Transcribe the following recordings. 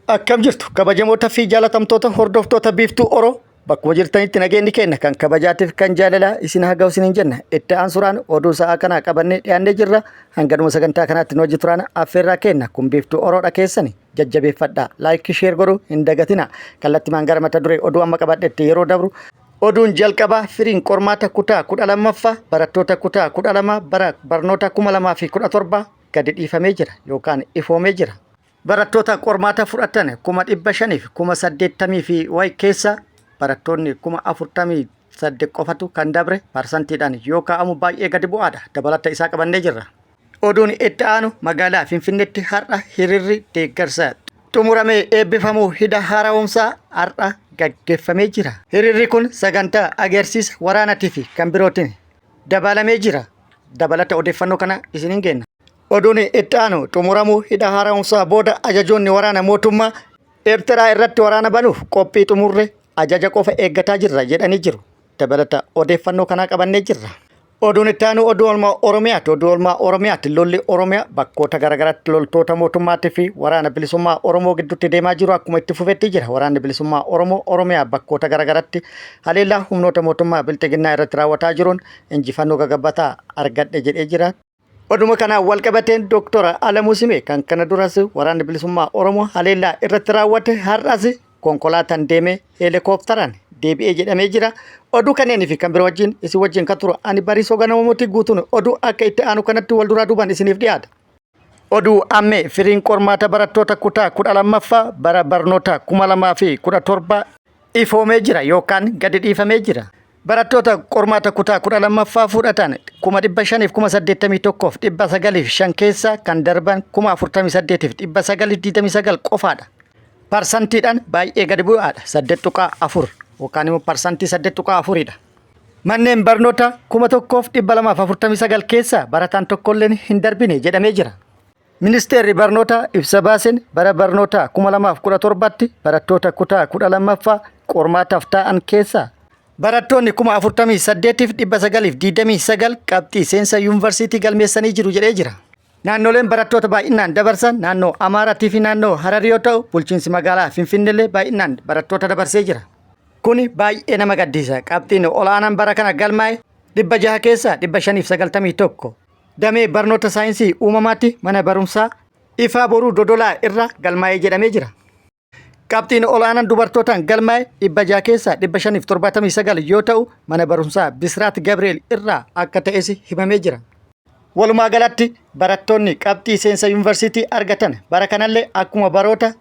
Akkam jirtu kabajamoota fi jaalatamtoota hordoftoota Biiftuu Oro, bakkuma jirtanitti nageenyi keenya kan kabajaatiif kan jaalalaa isin haa ga'u isiniin jenna. Itti aansuudhaan oduu sa'aa kanaa qabannee dhiyaannee jirra. Hanganuma sagantaa kanaatti nu hojii turaan affeerraa keenya kun Biiftuu Oroodha keessani jajjabeeffadha. Like, share godhuu hin dagatina. Kallattimaan gara mata duree oduu amma qabadhetti yeroo dabru, oduun jalqabaa firiin qormaata kutaa 12ffaa barattoota kutaa 12 bara barnoota 2017 gadi dhiifamee jira yookaan ifoomee jira. Barattoota qormaata fudhatan 580,000 fi wayi keessa barattoonni 48,000 qofatu kan dabre, parsantiidhaan yoo kaa'amu baay'ee gadi bu'aadha. Dabalata isaa qabannee jirra. Oduun itti aanu magaalaa Finfinneetti har'a hiriirri deeggarsa xumuramee eebbifamuu hidha haara'umsaa har'a gaggeeffamee jira. Hiriirri kun sagantaa agarsiisa waraanaatii fi kan birootiin dabalamee jira. Dabalata odeeffannoo kana isiniin geenna. Oduun itti aanu xumuramuu hidha haara'umsaa booda ajajoonni waraana mootummaa Eertiraa irratti waraana banuuf qophii xumurre, ajaja qofa eeggataa jirra jedhanii jiru. Dabalata odeeffannoo kanaa qabannee jirra. Oduun itti aanu oduu oolmaa Oromiyaati. Oduu oolmaa Oromiyaati. Lolli Oromiyaa bakkoota garaagaraatti loltoota mootummaatii fi waraana bilisummaa Oromoo gidduutti deemaa jiru akkuma itti fufetti jira. Waraanni bilisummaa Oromoo Oromiyaa bakkoota garaagaraatti haleellaa humnoota mootummaa bilxiginnaa irratti raawwataa jiruun injifannoo gagabbataa argadhe jedhee jira. Oduma kanaan wal qabateen Dooktora Alamuu Simee kan kana duras waraanni bilisummaa Oromoo haleellaa irratti raawwate har'as konkolaataan deemee heelikooptaraan deebi'ee jedhamee jira. Oduu kanneenii fi kan biroo wajjin isin wajjin kan turu ani Bariisoo Ganamooti. Guutuun oduu akka itti aanu kanatti wal duraa duubaan isiniif dhiyaata. Oduu ammee firiin qormaata barattoota kutaa 12ffaa bara barnoota 2017 ifoomee jira yookaan gadi dhiifamee jira. Barattoota qormaata kutaa 12ffaa fudhatan 581,905 keessaa kan darban 48,929 qofaadha. Parsantiidhaan baay'ee gadi bu'aadha. 8.4 yookaan immoo parsantii 8.4dha. Manneen barnoota 1249 keessaa barataan tokkolleen hin darbine jedhamee jira. Ministeerri barnootaa ibsa baaseen bara barnootaa 2017tti barattoota kutaa 12ffaa qormaataaf taa'an keessaa barattoonni 48,929 qabxii seensa yuunivarsiitii galmeessanii jiru jedhee jira. Naannoleen barattoota baay'inaan dabarsan naannoo Amaaraatii fi naannoo Hararii yoo ta'u, bulchiinsi magaalaa Finfinneellee baay'inaan barattoota dabarsee jira. Kuni baay'ee nama gaddisiisa. Qabxiin ol'aanaan bara kana galmaa'e 600 keessaa 591. Damee barnoota saayinsii uumamaatti mana barumsaa Ifaa Boruu Dodolaa irra galmaa'ee jedhamee jira. Qabxiin ol'aanaan dubartootaan galmaa'e 600 keessaa 579 yoo ta'u, mana barumsaa Bisraat Gabriel irraa akka ta'es himamee jira. Walumaa galatti barattoonni qabxii seensa yuunivarsiitii argatan bara kanallee akkuma baroota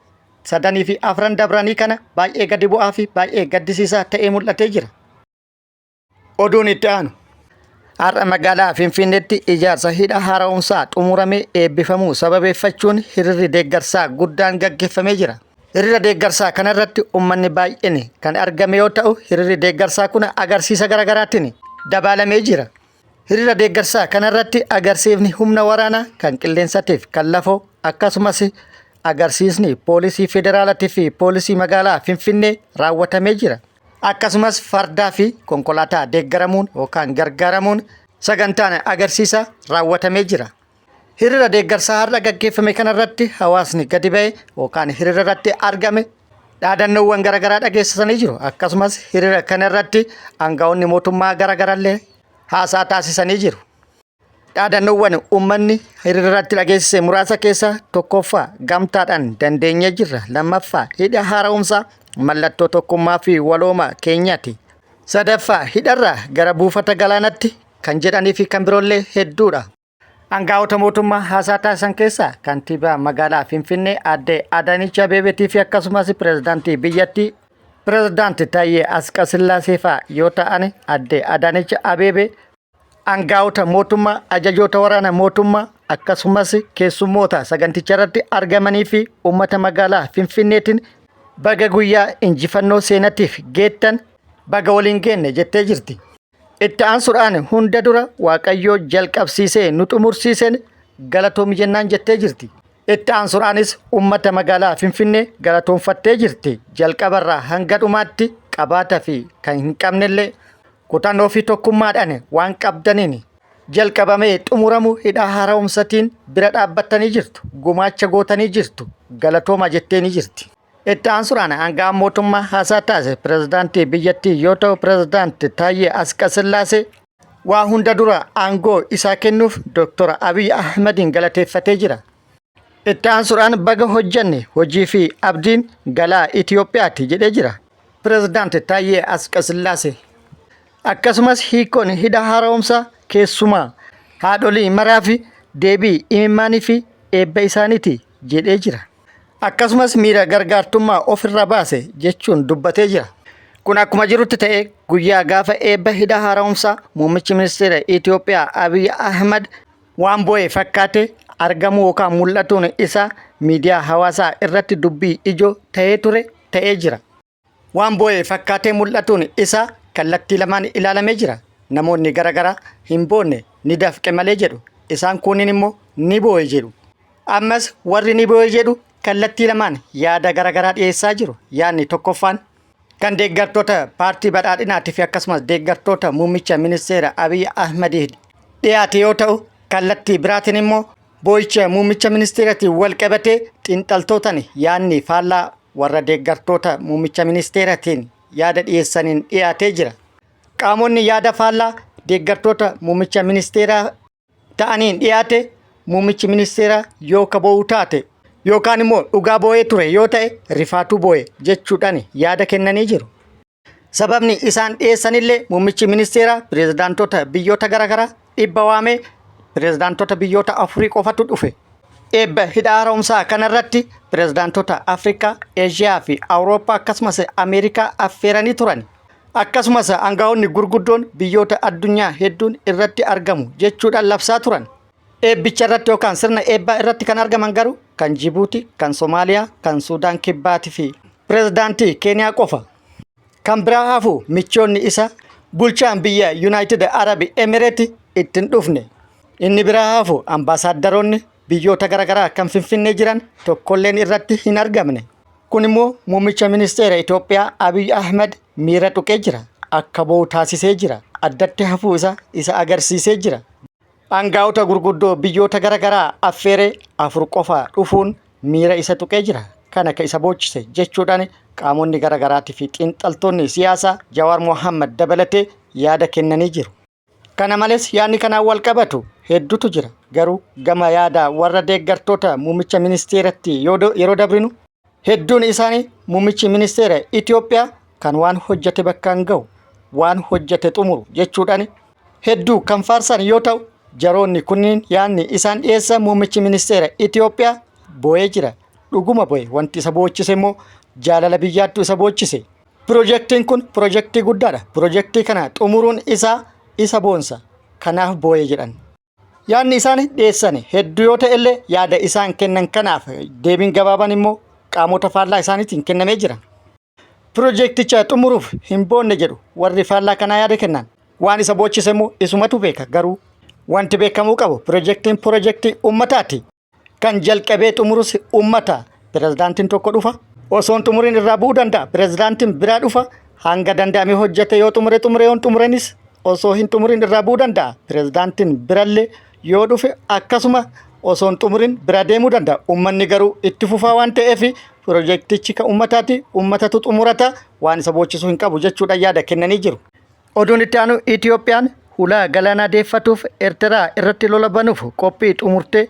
sadanii fi afran dabranii kana baay'ee gadi bu'aa fi baay'ee gaddisiisaa ta'ee mul'atee jira. Oduun itti aanu. Har'a magaalaa Finfinneetti ijaarsa hidha haara'umsaa xumuramee eebbifamuu sababeeffachuun hiriirri deeggarsaa guddaan gaggeeffamee jira. Hiriira deeggarsaa kanarratti uummanni baay'een kan argame yoo ta'u, hiriirri deeggarsaa kun agarsiisa garaagaraatiin dabaalamee jira. Hiriira deeggarsaa kanarratti agarsiifni humna waraanaa kan qilleensatiif kan lafoo, akkasumas agarsiisni poolisii federaalatii fi poolisii magaalaa Finfinnee raawwatamee jira. Akkasumas fardaa fi konkolaataa deeggaramuun yookaan gargaaramuun sagantaan agarsiisa raawwatamee jira. Hiriira deeggarsaa har'a gaggeeffame kanarratti hawaasni gadi ba'e yookaan hiriira irratti argame dhaadannoowwan garaagaraa dhageessisanii jiru. Akkasumas hiriira kanarratti aangaa'onni mootummaa garaagaraallee haasaa taasisanii jiru. Dhaadannoowwan uummanni hiriira irratti dhageessise muraasa keessaa tokkoffaa, gamtaadhaan dandeenyee jirra. Lammaffaa, hidha haara'umsaa mallattoo tokkummaa fi walooma keenyaati. Sadaffaa, hidharraa gara buufata galaanatti kan jedhanii fi kan biroollee hedduudha. Aangaa'ota mootummaa haasaa taasisan keessaa kantiibaa magaalaa Finfinnee aadde Adaanech Abeebeetii fi akkasumas pirezidaantii biyyattii pirezidaanti Taayyee Asqasillaasee fa'aa yoo ta'an, aadde Adaanech Abeebee aangaa'ota mootummaa, ajajoota waraana mootummaa, akkasumas keessummoota saganticha irratti argamanii fi uummata magaalaa Finfinneetiin baga guyyaa injifannoo seenatiif geettan, baga waliin geenne jettee jirti. Itti aansuudhaan hunda dura Waaqayyoo jalqabsiisee nu xumursiiseen galatoomi jennaan jettee jirti. Itti aansuudhaanis uummata magaalaa Finfinnee galatoonfattee jirti. Jalqabarraa hanga dhumaatti qabaata fi kan hin qabnellee kutannoo fi tokkummaadhaan waan qabdaniin jalqabamee xumuramu hidha haara'umsatiin bira dhaabbattanii jirtu. Gumaacha gootanii jirtu. Galatooma jettee ni jirti. Itti aansuudhaan aanga'aan mootummaa haasaa taasise pirezidaantii biyyattii yoo ta'u pirezidaanti Taayyee Asqasillaasee waa hunda dura aangoo isaa kennuuf Dooktor Abiy Ahmediin galateeffatee jira. Itti aansuudhaan baga hojjanne hojii fi abdiin galaa Itoophiyaati jedhee jira. Pirezidaanti Taayyee Asqasillaasee. Akkasumas hiikkoon hidha haara'umsaa keessumaa haadholii maraa fi deebii imimmaanii fi eebba isaaniiti jedhee jira. Akkasumas miira gargaartummaa ofirraa baase jechuun dubbatee jira. Kun akkuma jirutti ta'ee guyyaa gaafa eebba hidha haara'umsaa muummichi ministeera Itoophiyaa Abiy Ahmad Waan boo'e fakkaatee argamuu yookaan mul'atuun isaa miidiyaa hawaasaa irratti dubbii ijoo ta'ee ture ta'ee jira. Waan boo'e fakkaatee mul'atuun isaa kallattii lamaan ilaalamee jira. Namoonni garaagaraa hin boonne ni dafqe malee jedhu. Isaan kuunniin immoo ni boo'e jedhu. Ammas warri ni boo'e jedhu kallattii lamaan yaada garaagaraa dhiyeessaa jiru. Yaadni tokkoffaan kan deeggartoota paartii badhaadhinaatii fi akkasumas deeggartoota muummicha ministeera Abiy Ahmediif dhiyaate yoo ta'u kallattii biraatiin immoo boo'icha muummicha ministeeratiin wal qabatee xiinxaltootaan yaadni faallaa warra deeggartoota muummicha ministeeratiin yaada dhiyeessaniin dhiyaatee jira. Qaamonni yaada faallaa deeggartoota muummicha ministeeraa ta'aniin dhiyaate muummichi ministeeraa yoo ka boo'u taate yookaan immoo dhugaa boo'ee ture yoo ta'e rifaatuu boo'e jechuudhaan yaada kennanii jiru. Sababni isaan dhiyeessanillee muummichi ministeeraa pirezidaantota biyyoota garaagaraa 100 waamee pirezidaantota biyyoota afurii qofatu dhufe. Eebba hidha haaromsaa kanarratti pirezidaantota Afrikaa, Eeshiyaa fi Awurooppaa akkasumas Ameerikaa affeeranii turan. Akkasumas angaa'onni gurguddoon biyyoota addunyaa hedduun irratti argamu jechuudhaan labsaa turan. Eebbicha irratti yookaan sirna eebbaa irratti kan argaman garuu kan Jibuuti, kan Somaaliyaa, kan Suudaan Kibbaatii fi pirezidaantii Keeniyaa qofa. Kan biraa hafu michoonni isa bulchaan biyya Yunaayitid Arab Emireeti itti hin dhufne. Inni biraa hafu ambaasaaddaroonni biyyoota garaagaraa kan Finfinnee jiran tokkolleen irratti hin argamne. Kun immoo muummicha ministeera Itoophiyaa Abiy Ahmed miira tuqee jira. Akka boo'u taasisee jira. Addatti hafuu isaa isa agarsiisee jira. Aangaa'ota gurguddoo biyyoota garaagaraa affeeree afur qofa dhufuun miira isa tuqee jira. Kana ka isa boochise jechuudhaan qaamonni garaagaraatii fi xiinxaltoonni siyaasaa Jawaar Mohaammed dabalatee yaada kennanii jiru. Kana malees yaadni kanaan wal qabatu hedduutu jira. Garuu gama yaada warra deeggartoota muummicha ministeeratti yeroo dabrinu hedduun isaanii muummichi ministeera Itoophiyaa kan waan hojjete bakkaan gahu waan hojjete xumuru jechuudhaan hedduu kan faarsan yoo ta'u jaroonni kunniin yaadni isaan dhiyeessan muummichi ministeera Itoophiyaa boo'ee jira. Dhuguma boo'e wanti isa boochise immoo jaalala biyyaattu isa boochise. Pirojektiin kun pirojektii guddaadha. Pirojektii kana xumuruun isaa isa boonsa. Kanaaf boo'e jedhan. Yaadni isaan dhiyeessan hedduu yoo ta'e illee yaada isaan kennan kanaaf deebiin gabaabaan immoo qaamota faallaa isaaniitiin kennamee jira. Pirojekticha xumuruuf hin boonne jedhu warri faallaa kanaa yaada kennan. Waan isa boochise immoo isumatu beeka garuu wanti beekamuu qabu pirojektiin pirojektii uummataati. Kan jalqabee xumurus uummata. Pirezidaantiin tokko dhufa. Osoo hin xumuriin irraa bu'uu danda'a. Pirezidaantiin biraa dhufa. Hanga danda'ame hojjete yoo xumure xumure yoo hin xumuranis osoo hin xumuriin irraa bu'uu danda'a. Pirezidaantiin birallee yoo dhufe akkasuma osoo hin xumuriin bira deemuu danda'a. Uummanni garuu itti fufaa waan ta'eef pirojektichi kan uummataati. Uummatatu xumurata. Waan isa boochisuu hin qabu jechuudhaan yaada kennanii jiru. Oduun itti aanu Itiyoophiyaan hulaa galaanaa deeffatuuf Ertiraa irratti lola banuuf qophii xumurtee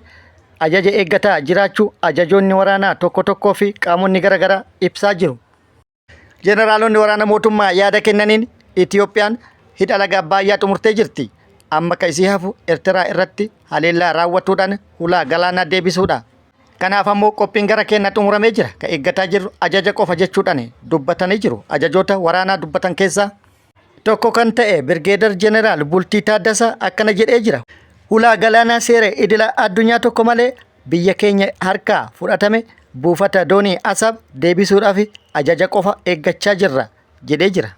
ajaja eeggataa jiraachuu ajajoonni waraanaa tokko tokkoo fi qaamonni garaagaraa ibsaa jiru. Jeneraalonni waraana mootummaa yaada kennaniin Itiyoophiyaan hidha laga Abbaayyaa xumurtee jirti. Amma ka isii hafu Ertiraa irratti haleellaa raawwatuudhaan hulaa galaanaa deebisuudha. Kanaaf ammoo qophiin gara keenna xumuramee jira. Ka eeggataa jirru ajaja qofa jechuudhaan dubbatanii jiru. Ajajoota waraanaa dubbatan keessaa tokko kan ta'e Birgeedar Jeneraal Bultii Taaddasaa akkana jedhee jira. Hulaa galaanaa seera idila addunyaa tokko malee biyya keenya harkaa fudhatame buufata doonii Asab deebisuudhaaf ajaja qofa eeggachaa jirra jedhee jira.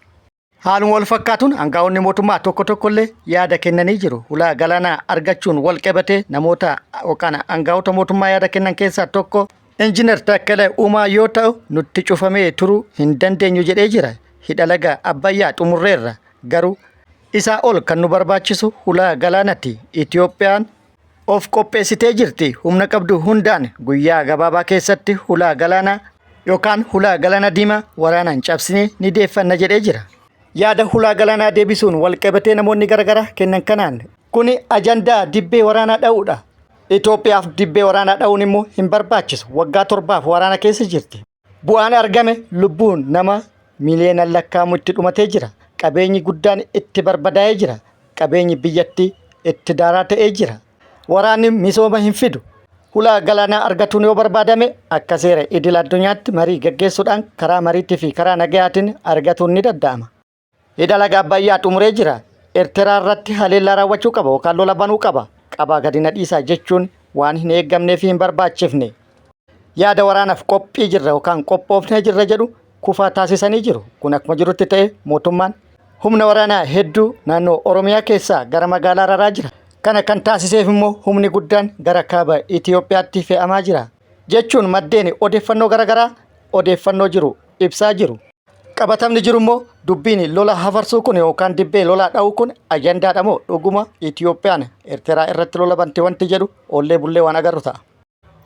Haaluma wal fakkaatuun angaa'onni mootummaa tokko tokkollee yaada kennanii jiru. Hulaa galaanaa argachuun wal qabatee namoota yookaan angaa'ota mootummaa yaada kennan keessaa tokko Injiinar Taakkalee Uumaa yoo ta'u nutti cufamee turuu hin dandeenyu jedhee jira. Hidha laga Abbayyaa xumurreerra garuu isaa ol kan nu barbaachisu hulaa galaanati. Itoophiyaan of qopheessitee jirti. Humna qabdu hundaan guyyaa gabaabaa keessatti hulaa galaanaa Yookaan hulaa galaana diimaa waraanaan cabsinee ni deeffanna jedhee jira. Yaada hulaa galaanaa deebisuun walqabatee namoonni garaagaraa kennan kanaan kuni ajandaa dibbee waraanaa dha'uudha. Itoophiyaaf dibbee waraanaa dha'uun immoo hin barbaachisu. Waggaa 7f waraana keessa jirti. Bu'aan argame lubbuun nama miiliyoonaan lakkaa'amu itti dhumatee jira. Qabeenyi guddaan itti barbadaa'ee jira. Qabeenyi biyyattii itti daaraa ta'ee jira. Waraanni misooma hin fidu. Hulaa galaanaa argatuun yoo barbaadame akka seera idil addunyaatti marii gaggeessuudhaan karaa mariitii fi karaa nagayaatiin argatuun ni danda'ama. Hidha laga Abbayyaa xumuree jira. Ertiraa irratti haleellaa raawwachuu qaba yookaan lola banuu qaba. Qabaa gadi na dhiisaa jechuun waan hin eeggamnee fi hin barbaachifne. Yaada waraanaaf qophii jirra yookaan qophoofnee jirra jedhu kufaa taasisanii jiru. Kun akkuma jirutti ta'e mootummaan humna waraanaa hedduu naannoo Oromiyaa keessaa gara magaalaa raraa jira. Kana kan taasiseef immoo humni guddaan gara kaaba Itoophiyaatti fe'amaa jira. Jechuun maddeen odeeffannoo garaagaraa odeeffannoo jiru ibsaa jiru. Qabatamni jiru immoo dubbiin lola hafarsuu kun yookaan dibbee lolaa dha'uu kun ajandaadha moo dhuguma Itoophiyaan Eertiraa irratti lola bante wanti jedhu oollee bullee waan agarru ta'a.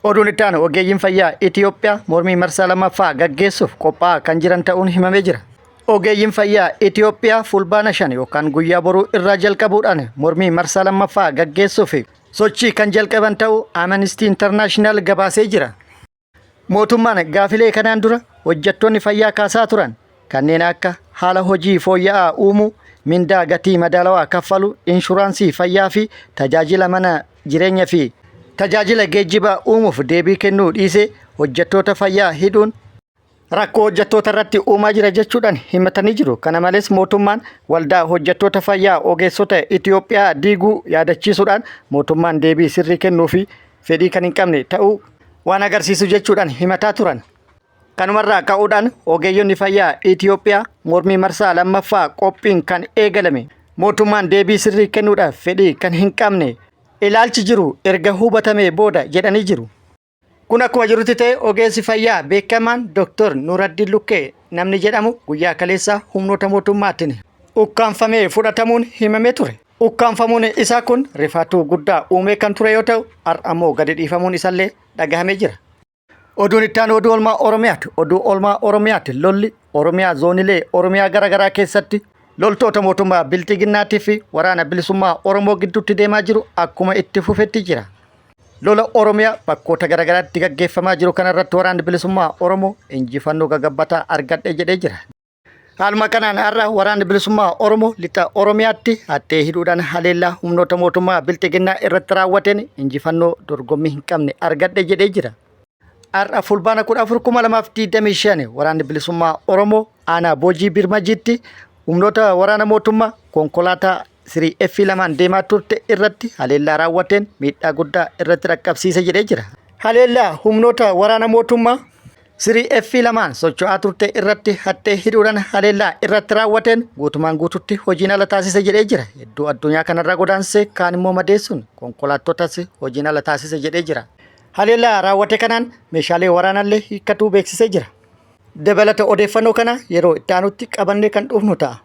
Oduun itti aanu ogeeyyiin fayyaa Itoophiyaa mormii marsaa lammaffaa gaggeessuuf qophaa'aa kan jiran ta'uun himamee jira. Ogeeyyiin fayyaa Itoophiyaa fulbaana 5 yookaan guyyaa boruu irraa jalqabuudhaan mormii marsaa lammaffaa gaggeessuuf sochii kan jalqaban ta'uu Amnesty International gabaasee jira. Mootummaan gaafilee kanaan dura hojjettoonni fayyaa kaasaa turan kanneen akka haala hojii fooyya'aa uumuu, mindaa gatii madaalawaa kaffaluu, inshuraansii fayyaa fi tajaajila mana jireenya fi tajaajila geejjibaa uumuuf deebii kennuu dhiisee hojjettoota fayyaa hidhuun rakkoo hojjettoota irratti uumaa jira jechuudhaan himatanii jiru. Kana malees mootummaan waldaa hojjettoota fayyaa ogeessota Itoophiyaa diiguu yaadachiisuudhaan mootummaan deebii sirrii kennuu fi fedhii kan hin qabne ta'uu waan agarsiisu jechuudhaan himataa turan. Kanumarraa ka'uudhaan ogeeyyonni fayyaa Itoophiyaa mormii marsaa lammaffaa qophiin kan eegalame mootummaan deebii sirrii kennuudhaaf fedhii kan hin qabne ilaalchi jiru erga hubatamee booda jedhanii jiru. Kun akkuma jirutti ta'e ogeessi fayyaa beekamaan Dr. Nuraddiin Lukkee namni jedhamu guyyaa kaleessaa humnoota mootummaatiin ukkaamfamee fudhatamuun himamee ture. Ukkaamfamuun isaa kun rifaatuu guddaa uumee kan ture yoo ta'u har'a ammoo gadi dhiifamuun isallee dhagahamee jira. Oduun itti aanu oduu oolmaa Oromiyaati. Oduu oolmaa Oromiyaati. Lolli Oromiyaa zoonilee Oromiyaa garaagaraa keessatti loltoota mootummaa Bilxiginnaatii fi waraana bilisummaa Oromoo gidduutti deemaa jiru akkuma itti fufetti jira. Lola Oromiyaa bakkoota garaagaraatti gaggeeffamaa jiru kanarratti waraanni bilisummaa Oromoo injifannoo gagabbataa argadhe jedhee jira. Haaluma kanaan har'a waraanni bilisummaa Oromoo lixa Oromiyaatti haxxee hidhuudhaan haleellaa humnoota mootummaa bilxiginnaa irratti raawwateen injifannoo dorgommii hin qabne argadhe jedhee jira. Har'a fulbaana 14,2025 waraanni bilisummaa Oromoo aanaa Boojii Birmajiitti humnoota waraana mootummaa konkolaataa 3F lamaan deemaa turte irratti haleellaa raawwateen miidhaa guddaa irratti dhaqqabsiise jedhee jira. Haleellaa humnoota waraana mootummaa 3F lamaan socho'aa turte irratti haxxee hidhuudhaan haleellaa irratti raawwateen guutumaan guututti hojiin ala taasise jedhee jira. Hedduu addunyaa kanarraa godaansee kaan immoo madeessuun konkolaattotas hojiin ala taasise jedhee jira. Haleellaa raawwate kanaan meeshaalee waraanallee hiikkatuu beeksisee jira. Dabalata odeeffannoo kana yeroo itti aanutti qabannee kan dhufnu ta'a.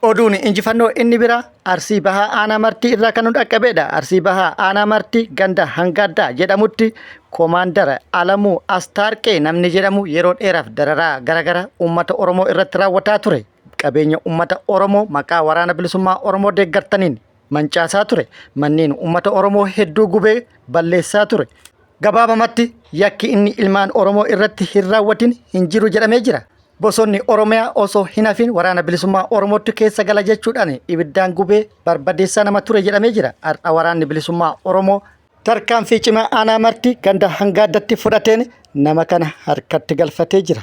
Oduun injifannoo inni biraa Arsii Bahaa Aanaa Martii irraa kan nu dhaqqabeedha. Arsii Bahaa Aanaa Martii ganda Hangaaddaa jedhamutti Koomaandar Alamuu Astaarqee namni jedhamu yeroo dheeraaf dararaa garagara uummata Oromoo irratti raawwataa ture. Qabeenya uummata Oromoo maqaa waraana bilisummaa Oromoo deeggartaniin mancaasaa ture. Manneen uummata Oromoo hedduu gubee balleessaa ture. Gabaabamatti yakki inni ilmaan Oromoo irratti hin raawwatin hin jiru jedhamee jira. Bosonni Oromiyaa osoo hin hafin waraana bilisummaa Oromootti keessa gala jechuudhaan ibiddaan gubee barbadeessaa nama ture jedhamee jira. Har'a waraanni bilisummaa Oromoo tarkaanfii cimaa aanaa marti ganda hangaaddatti fudhateen nama kana harkatti galfatee jira.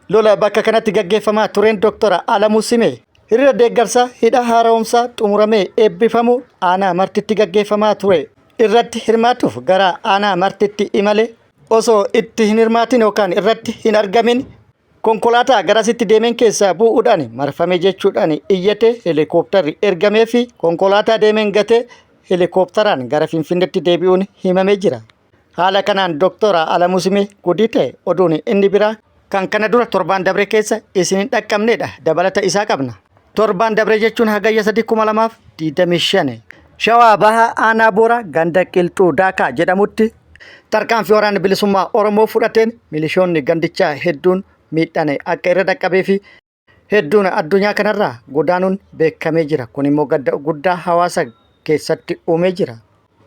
Lola bakka kanatti gaggeeffamaa tureen Dr. Alamuu Simee hiriira deeggarsaa hidha haara'umsaa xumuramee eebbifamu aanaa martitti gaggeeffamaa ture irratti hirmaatuuf gara aanaa martitti imale osoo itti hin hirmaatin yookaan irratti hin argamin konkolaataa garasitti deemeen keessaa bu'uudhaan marfame jechuudhaan iyyate heelikooptarri ergamee fi konkolaataa deemeen gatee heelikooptaraan gara Finfinneetti deebi'uun himamee jira. Haala kanaan Doktora Alamuu Simee gudii ta'e oduun inni biraa kan kana dura torbaan dabre keessa isin hin dhaqqabnedha. Dabalata isaa qabna. Torbaan dabre jechuun hagayya 3,2025. Shawaa Bahaa Aanaa Boora ganda Qilxuu Daakaa jedhamutti Tarkaanfii waraanni bilisummaa Oromoo fudhateen milishoonni gandichaa hedduun miidhaan akka irra dhaqqabee fi hedduun addunyaa kanarraa godaanuun beekamee jira. Kun immoo gadda guddaa hawaasa keessatti uumee jira.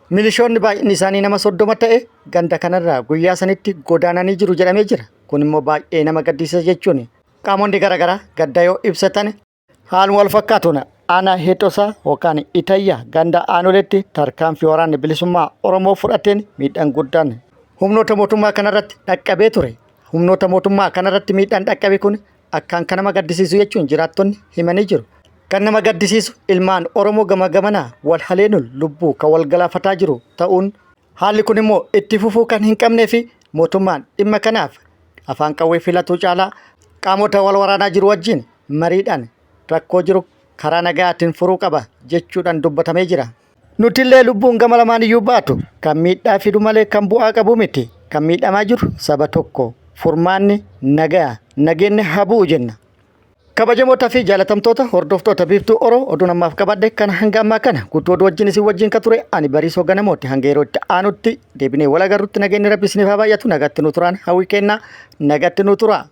Milishoonni baay'inni isaanii nama 30 ta'e ganda kanarraa guyyaa sanitti godaananii jiru jedhamee jira. Kun immoo baay'ee nama gaddisiisa jechuun qaamonni garaagaraa gadda yoo ibsatan haaluma wal fakkaatuun aanaa Heexosaa yookaan Itayyaa ganda aanoleetti tarkaanfii waraanni bilisummaa Oromoo fudhateen miidhaan guddaan humnoota mootummaa kanarratti dhaqqabee ture. Humnoota mootummaa kanarratti miidhaan dhaqqabe kun akkaan kan nama gaddisiisu jechuun jiraattonni himanii jiru. Kan nama gaddisiisu ilmaan Oromoo gama gamanaa wal haleenuun lubbuu kan wal galaafataa jiru ta'uun haalli kun immoo itti fufuu kan hin qabnee fi mootummaan dhimma kanaaf afaan qawwee filatuu caalaa qaamota wal waraanaa jiru wajjin mariidhaan rakkoo jiru karaa nagayaatiin furuu qaba jechuudhaan dubbatamee jira. Nutillee lubbuun gama lamaan iyyuu baatu kan miidhaa fidu malee kan bu'aa qabu miti. Kan miidhamaa jiru saba tokko. Furmaanni nagaya. Nageenni haa bu'u jenna. Kabajamoota fi jaalatamtoota hordoftoota Biiftuu Oro oduun ammaaf qabadhe kan hanga ammaa kana guutuu oduu wajjin isin wajjin ka ture ani Bariisoo Ganamooti hanga yeroo itti aanutti deebinee wal agarrutti nageenyi rabbi isiniif haa baay'atu nagatti nu turaan hawwii kennaa nagatti nu turaa.